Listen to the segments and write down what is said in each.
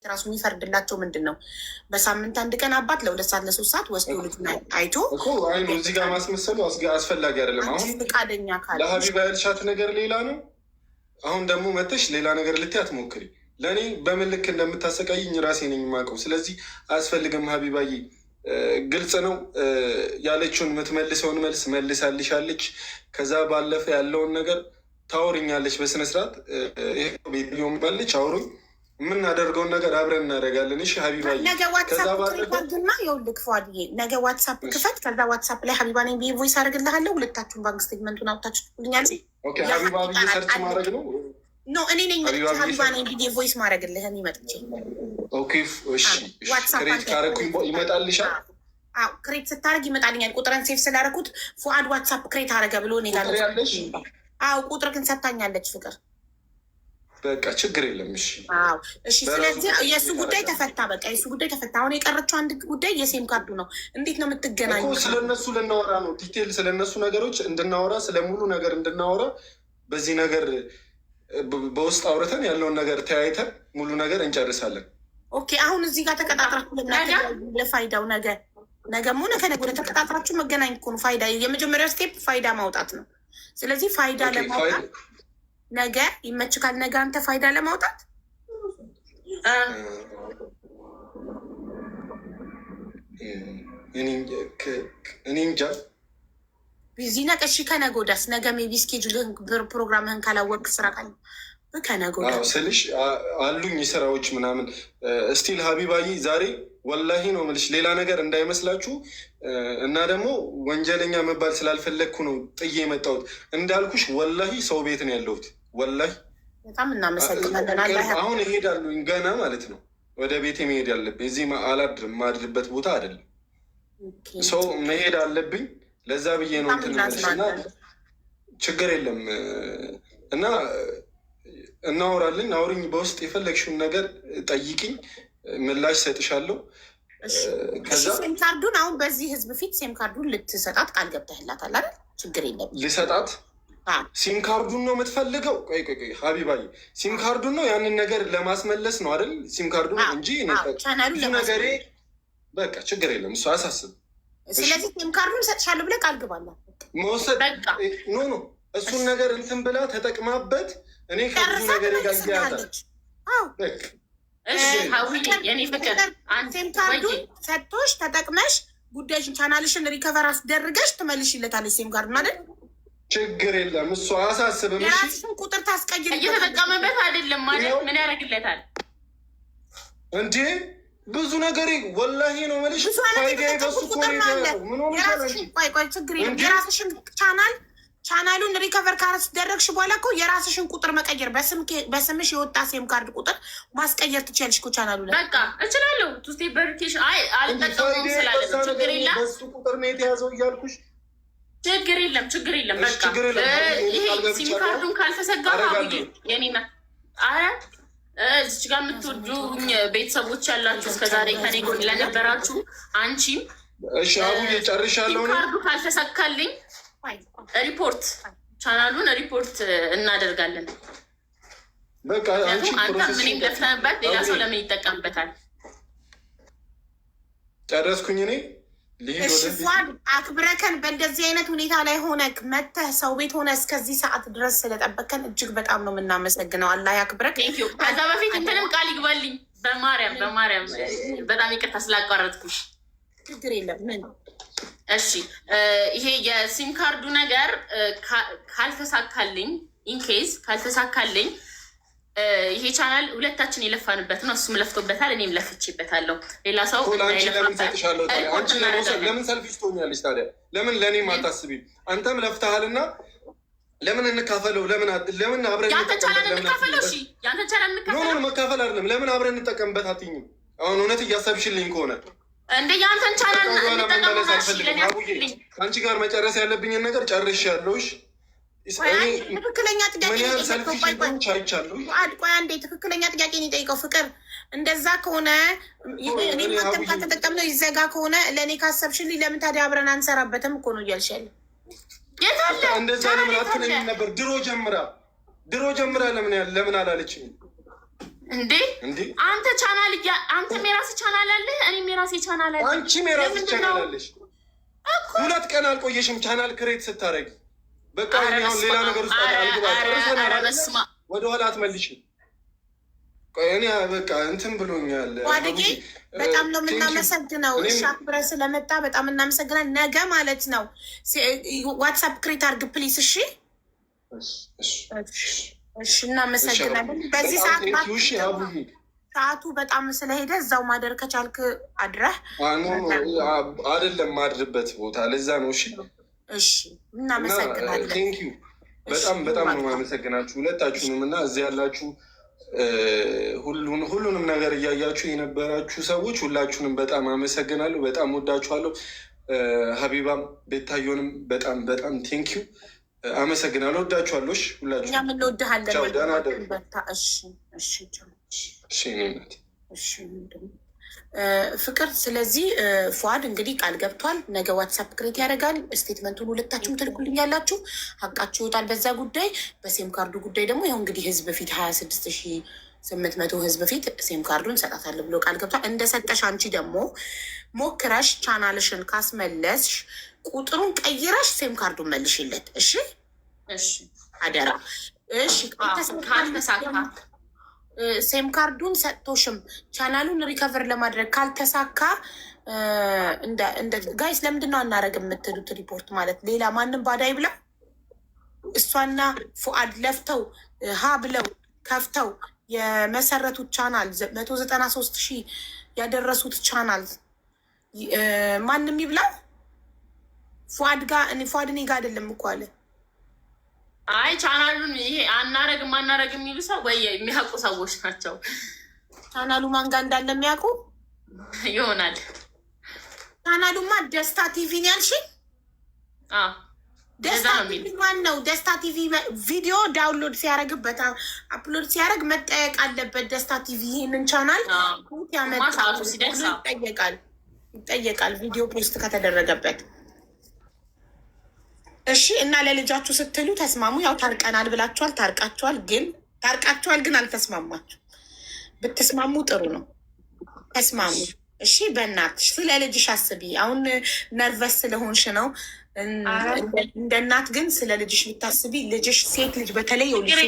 ራሱ የሚፈርድላቸው ምንድን ነው? በሳምንት አንድ ቀን አባት ለ2 ሰዓት ለ3 ሰዓት ወስዶ ልጁን አይቶ እኮ አይ ነው፣ እዚህ ጋር ማስመሰሉ አስፈላጊ አይደለም። አሁን ፈቃደኛ ካለ ለሀቢባ ያልሻት ነገር ሌላ ነው። አሁን ደግሞ መተሽ ሌላ ነገር ልትይ አትሞክሪ። ለእኔ በምን ልክ እንደምታሰቃይኝ ራሴ ነኝ የማውቀው። ስለዚህ አያስፈልግም ሀቢባዬ፣ ግልጽ ነው ያለችውን የምትመልሰውን መልስ መልሳልሻለች። ከዛ ባለፈ ያለውን ነገር ታወሪኛለች በስነስርዓት። ይሄ ቤትዮም ባለች አውሩኝ፣ የምናደርገውን ነገር አብረን እናደርጋለን። እሺ ሀቢባዬ። ነገ ከዛ WhatsApp ባለፈ create አድርግና፣ ይኸውልህ ፏድዬ፣ ነገ WhatsApp ክፈት። ከዛ WhatsApp ላይ ሀቢባ ነኝ ብዬ voice አደርግልሃለሁ። ሁለታችሁን bank statement ኡን አውጥታችሁ ትልኛለች። Okay፣ ሀቢባ ብዬ search ማድረግ ነው። No፣ እኔ ነኝ መጥቼ ሀቢባ ብዬ ሀቢባ ነኝ ብዬ voice ማድረግልህ እኔ መጥቼ። Okay፣ እሺ። WhatsApp Create ካረኩኝ ይመጣልሻል። አዎ፣ create ስታደርግ ይመጣልኛል። ቁጥረን save ስላደረኩት ፉአድ WhatsApp create አደረገ ብሎ እኔ ጋር ቁጥር ያለሽ? አዎ፣ ቁጥር ግን ሰታኛለች ፍቅር። በቃ ችግር የለም። እሺ። አዎ እሺ። በራሱ ስለዚህ የእሱ ጉዳይ ያደርጋል። ተፈታ። በቃ የእሱ ጉዳይ ተፈታ። አሁን የቀረችው አንድ ጉዳይ የሲም ካርዱ ነው። እንዴት ነው እኮ የምትገናኙ? ስለነሱ ልናወራ ነው። Detail ስለነሱ ነገሮች እንድናወራ፣ ስለ ሙሉ ነገር እንድናወራ፣ በዚህ ነገር በውስጥ አውርተን ያለውን ነገር ተያይተን ሙሉ ነገር እንጨርሳለን። Okay፣ አሁን እዚህ ጋር ተቀጣጥራችሁ ለምን አትገናኙም? ለፋይዳው ነገ ነገም ሆነ ከነገ ወዲያ ተቀጣጥራችሁ መገናኝ እኮ ነው ፋይዳ። የመጀመሪያው step ፋይዳ ማውጣት ነው። ስለዚህ ፋይዳ ለማውጣት ነገ ይመችካል? ነገ አንተ ፋይዳ ለማውጣት እኔ እንጃ። Busy ነህ? እሺ ከነገ ወዲያስ? ነገ maybe schedule ህን ፕሮግራምህን ካላወቅክ ስራ ካለ ከነገ ወዲያ። አዎ ስልሽ አሉኝ ስራዎች ምናምን still ሀቢባዬ፣ ዛሬ ወላሂ ነው የምልሽ፣ ሌላ ነገር እንዳይመስላችሁ እና ደግሞ ወንጀለኛ መባል ስላልፈለግኩ ነው ጥዬ የመጣሁት። እንዳልኩሽ ወላሂ ሰው ቤት ነው ያለሁት። ወላሂ። በጣም እናመሰግናለን። አላህ አሁን እሄዳለሁኝ ገና ማለት ነው፣ ወደ ቤቴ መሄድ ያለብኝ። እዚህ አላድርም፣ የማድርበት ቦታ አይደለም። ሰው መሄድ አለብኝ። ለዛ ብዬ ነው በጣም እንትን የምልሽ እና እናዝናለን። ችግር የለም እና እናወራለን። አውሪኝ፣ በውስጥ የፈለግሽውን ነገር ጠይቂኝ፣ ምላሽ ሰጥሻለሁ። እሺ። ከዛ ሲም ካርዱን አሁን በዚህ ህዝብ ፊት ሲም ካርዱን ልትሰጣት ቃል ገብተህላታል አይደል? ችግር የለም። ልሰጣት አዎ። ሲም ካርዱን ነው የምትፈልገው? ቆይ ቆይ ቆይ ሀቢባዬ፣ ሲም ካርዱን ነው፣ ያንን ነገር ለማስመለስ ነው አይደል? ሲም ካርዱን አዎ፣ እንጂ እኔ አዎ፣ ቻናሉን ብዙ ነገሬ በቃ ችግር የለም፣ እሱ አያሳስብም። ስለዚህ ሲም ካርዱን እሰጥሻለሁ ብለህ ቃል ግባላት። መውሰድ በቃ No፣ እሱን ነገር እንትን ብላ ተጠቅማበት እኔ ከብዙ ጨርሳ ነገር ጋር ይያያዛል። ትመልስልሃለች። አዎ። በቃ እሺ ሀዊዬ የኔ ፍቅር አንድ ሲም ካርዱን ሰጥቶሽ ተጠቅመሽ ጉዳይሽን ቻናልሽን recover አስደርገሽ ትመልሽለታለች። ሲም ካርዱን አይደል? ችግር የለም፣ እሱ አያሳስብም። እሺ። የራስሽን ቁጥር ታስቀይር። እየተጠቀመበት አይደለም ማለት ምን ያደርግለታል? እንዴ ብዙ ነገሬ ወላሂ ነው የምልሽ። ብዙ አይነት ፋይዳዬ በሱ የተጠቀምኩት እኮ ቁጥር ነው ነው አለ። የተያዘው። ምን ሆነሻል አንቺ? የራስሽን ቆይ ቆይ፣ ችግር የለም። እንዴ? የራስሽን ቻናሉን recover ካስደረግሽ በኋላ እኮ የራስሽን ቁጥር መቀየር፣ በስምሽ የወጣ ሲም ካርድ ቁጥር ማስቀየር ትችያለሽ እኮ ቻናሉ ላይ። በቃ እችላለሁ። Two step verification አይ አልጠቀመውም ፋይዳዬ ስላለ በዛ ነው። ችግር ነገር የለም፣ በሱ ቁጥር ነው የተያዘው እያልኩሽ። ችግር የለም፣ ችግር የለም። እሺ፣ በቃ ችግር የለም። ይሄ ቃል ገብቻለሁ። ሲም ካርዱን ካልተዘጋ አደርጋለሁ። ሀቡዬ የኔና አረ እዚች ጋር የምትወዱኝ ቤተሰቦች ያላችሁ፣ እስከዛሬ ከኔ ጎን ለነበራችሁ አንቺም እሺ አቡዬ ሲም ጨርሻለሁ። እኔ ካርዱ ካልተሳካልኝ ሪፖርት ቻናሉን ሪፖርት እናደርጋለን። በቃ አንቺ ምክንያቱም አንተ process ምንም ለፍተንበት ሌላ ሰው ለምን ይጠቀምበታል? ጨረስኩኝ። እኔ ልሂድ እሺ ወደ ቤት። ፏድ፣ አክብረከን በእንደዚህ አይነት ሁኔታ ላይ ሆነክ መተህ ሰው ቤት ሆነ እስከዚህ ሰዓት ድረስ ስለጠበከን እጅግ በጣም ነው የምናመሰግነው። አላህ ያክብረክ። Thank you። ከዛ በፊት እንትንም ቃል ይግባልኝ። በማርያም በማርያም፣ በጣም ይቅርታ ስላቋረጥኩሽ። ችግር የለም። ምን? እሺ ይሄ የሲም ካርዱ ነገር ካልተሳካልኝ፣ in case ካልተሳካልኝ፣ ይሄ ቻናል ሁለታችን የለፋንበት ነው። እሱም ለፍቶበታል፣ እኔም ለፍቼበታለሁ። ሌላ ሰው እኮ ለአንቺ ለምን እንዳይለፋበት ሰጥሻለሁ ታዲያ? ሪፖርት አንቺ ለመውሰድ እናደርጋለን። ለምን selfish ትሆኛለሽ ታዲያ? ለምን ለእኔም አታስቢም? አንተም ለፍተሃልና ለምን እንካፈለው? ለምን አብረን ያንተ ቻናል እንጠቀምበት? ለምን እንካፈለው። እሺ ያንተ ቻናል No እንካፈለው። No፣ መካፈል አይደለም። ለምን አብረን እንጠቀምበት አትይኝም? አሁን እውነት እያሰብሽልኝ ከሆነ እንደ ያንተን ቻናል ወደኋላ እንጠቀመው። መመለስ እሺ አልፈልግም። ለእኔ አቡዬ አስብልኝ። ከአንቺ ጋር መጨረስ ያለብኝን ነገር ጨርሻለሁ። እሺ ቆይ እኔ አንዴ፣ ትክክለኛ ጥያቄ ምን ነው ያህል የጠየቀው። Selfish ቆይ ቆይ እንደሆንሽ አይቻለሁ። ፉአድ፣ ቆይ አንዴ፣ ትክክለኛ ጥያቄ ነው የጠየቀው። ፍቅር እንደዛ ከሆነ እኔም አንተም ካልተጠቀምነው ይዘጋ ከሆነ ለእኔ ካሰብሽልኝ ለምን ታዲያ አብረን አንሰራበትም እኮ ነው እያልሽ ያለ። የት አለ እንደዛ ቻናል? ለምን የት አለ? አትለኝም ነበር? ድሮ ጀምራ ድሮ ጀምራ ለምን አላለችኝም? እንዴ? እንዴ? አንተ ቻናል አንተም የራስህ ቻናል አለህ፣ እኔም የራሴ ቻናል አለ። አንቺም የራስሽ ለምንድን ቻናል ነው? አለሽ። 2 ቀን አልቆየሽም channel create ስታደርጊ። በቃ ኧረ እኔ አሁን ሌላ በስመ አብ፣ ነገር ውስጥ ኧረ አልግባ። ኧረ ጨርሰናል ኧረ አይደለ? በስመ አብ። ወደኋላ አትመልሽም። ቆይ እኔ በቃ እንትን ብሎኛል። ጓደጌ በጣም ነው Thank you። የምናመሰግነው። እኔም እሺ፣ አክብረህ ስለመጣ በጣም እናመሰግናል። ነገ ማለት ነው WhatsApp create አርግ please። እሺ። እሺ። እሺ፣ እናመሰግናለን። በዚህ በጣም ሰዓት thank you። እሺ አቡዬ። ሰዓቱ በጣም ስለሄደ እዛው ማደር ከቻልክ አድረህ። No፣ አይደለም፣ ማድርበት ቦታ ለዛ ነው። እሺ። እሺ፣ እናመሰግናለን። Thank you፣ በጣም በጣም ነው የማመሰግናችሁ ሁለታችሁንም እና እዚህ ያላችሁ ሁሉንም ነገር እያያችሁ የነበራችሁ ሰዎች ሁላችሁንም በጣም አመሰግናለሁ። በጣም ወዳችኋለሁ። ሀቢባም ቤታየንም በጣም በጣም thank you፣ አመሰግናለሁ። ወዳችኋለሁ። እሺ ሁላችሁ። እኛም እንወድሃለን። ቻው፣ ደህና እደሩ። በርታ። እሺ እሺ፣ ቻው። እሺ የእኔ እናት። እሺ ምንድን ነው? ፍቅር፣ ስለዚህ ፉአድ እንግዲህ ቃል ገብቷል። ነገ WhatsApp create ያደርጋል። Statement ኡን ሁለታችሁም ትልኩልኛላችሁ። ሀቃችሁ ይወጣል በዛ ጉዳይ። በ SIM card ኡ ጉዳይ ደግሞ ይኸው እንግዲህ ህዝብ ፊት፣ 26,800 ህዝብ ፊት SIM card ኡን እሰጣታለሁ ብሎ ቃል ገብቷል። እንደሰጠሽ አንቺ ደግሞ ሞክረሽ ቻናልሽን ካስመለስሽ ቁጥሩን ቀይረሽ SIM card ኡን መልሽለት። እሺ? እሺ። አደራ። እሺ። ካልተሳካ? SIM card ኡን ሰጥቶሽም channel ኡን recover ለማድረግ ካልተሳካ እንደ guys ለምንድን ነው አናረግ የምትሉት? ሪፖርት ማለት ሌላ ማንም ባዳይ ብላ እሷና ፉአድ ለፍተው ሀ ብለው ከፍተው የመሰረቱት ቻናል፣ 193,000 ያደረሱት ቻናል ማንም ይብላው። ፉአድ ጋ ፉአድ እኔ ጋ አይደለም እኮ አለ። አይ፣ ቻናሉን ይሄ አናረግም አናረግም የሚሉ ሰው ወይ የሚያውቁ ሰዎች ናቸው። ቻናሉ ማን ጋ እንዳለ የሚያውቁ ይሆናል። ቻናሉማ ደስታ ቲቪ ነው ያልሽኝ? አዎ። ደስታ እንደዛ ነው። ቲቪ ማን ነው? ደስታ ቲቪ ቪዲዮ download ሲያደርግበት upload ሲያደርግ መጠየቅ አለበት። ደስታ ቲቪ ይህንን ቻናል ያመጣ ሰዓቱ ሲደርስ ይጠየቃል፣ ይጠየቃል ቪዲዮ post ከተደረገበት። እሺ፣ እና ለልጃችሁ ስትሉ ተስማሙ። ያው ታርቀናል ብላችኋል፣ ታርቃችኋል። ግን ታርቃችኋል፣ ግን አልተስማማችሁ። ብትስማሙ ጥሩ ነው። ተስማሙ። እሺ፣ በእናትሽ ስለ ልጅሽ አስቢ። አሁን nervous ስለሆንሽ ነው። እንደ እናት ግን ስለ ልጅሽ ብታስቢ፣ ልጅሽ ሴት ልጅ በተለይ፣ ይኸውልሽ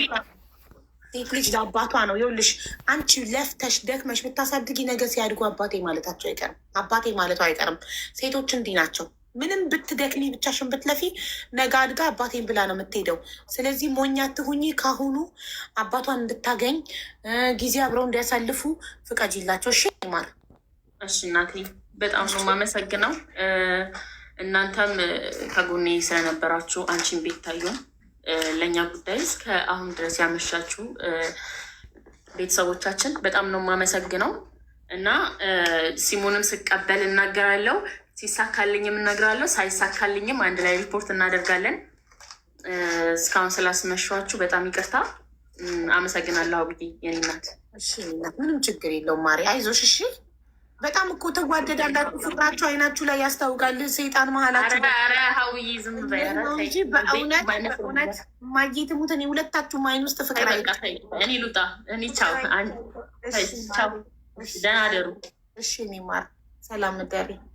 ሴት ልጅ ለአባቷ ነው። ይኸውልሽ አንቺ ለፍተሽ ደክመሽ ብታሳድጊ ነገ ሲያድጉ አባቴ ማለታቸው አይቀርም። አባቴ ማለቱ አይቀርም። ሴቶች እንዲህ ናቸው። ምንም ብትደክሚ፣ ብቻሽን ብትለፊ ነገ አድጋ አባቴን ብላ ነው የምትሄደው። ስለዚህ ሞኝ አትሁኚ። ካሁኑ አባቷን እንድታገኝ፣ ጊዜ አብረው እንዲያሳልፉ ፍቀጂላቸው። እሺ ማር። እሺ እናቴ፣ በጣም ነው የማመሰግነው። እናንተም ከጎኔ ስለነበራችሁ፣ አንቺን ቤታየም ለእኛ ጉዳይ እስከ አሁን ድረስ ያመሻችሁ ቤተሰቦቻችን በጣም ነው የማመሰግነው እና ሲሙንም ስቀበል እናገራለሁ፣ ሲሳካልኝም እናገራለሁ፣ ሳይሳካልኝም አንድ ላይ ሪፖርት እናደርጋለን። እስካሁን ስላስመሸኋችሁ በጣም ይቅርታ። አመሰግናለሁ አብዬ የኔ እናት። እሺ እናት፣ ምንም ችግር የለውም ማሪ፣ አይዞሽ። እሺ፣ በጣም እኮ ትዋደዳላችሁ። ፍቅራችሁ አይናችሁ ላይ ያስታውቃል። ሰይጣን መሀላችሁ ኧረ ሀውዬ ዝም በይ። ኧረ ነው ተይ። እንጂ በእውነት በእውነት እማዬ ትሙት እኔ ሁለታችሁም አይን ውስጥ ፍቅር በቃ ተይ፣ እኔ ልውጣ። እኔ ቻው፣ ቻው፣ ደህና አደሩ። እሺ እኔ ማር፣ ሰላም እደሪ።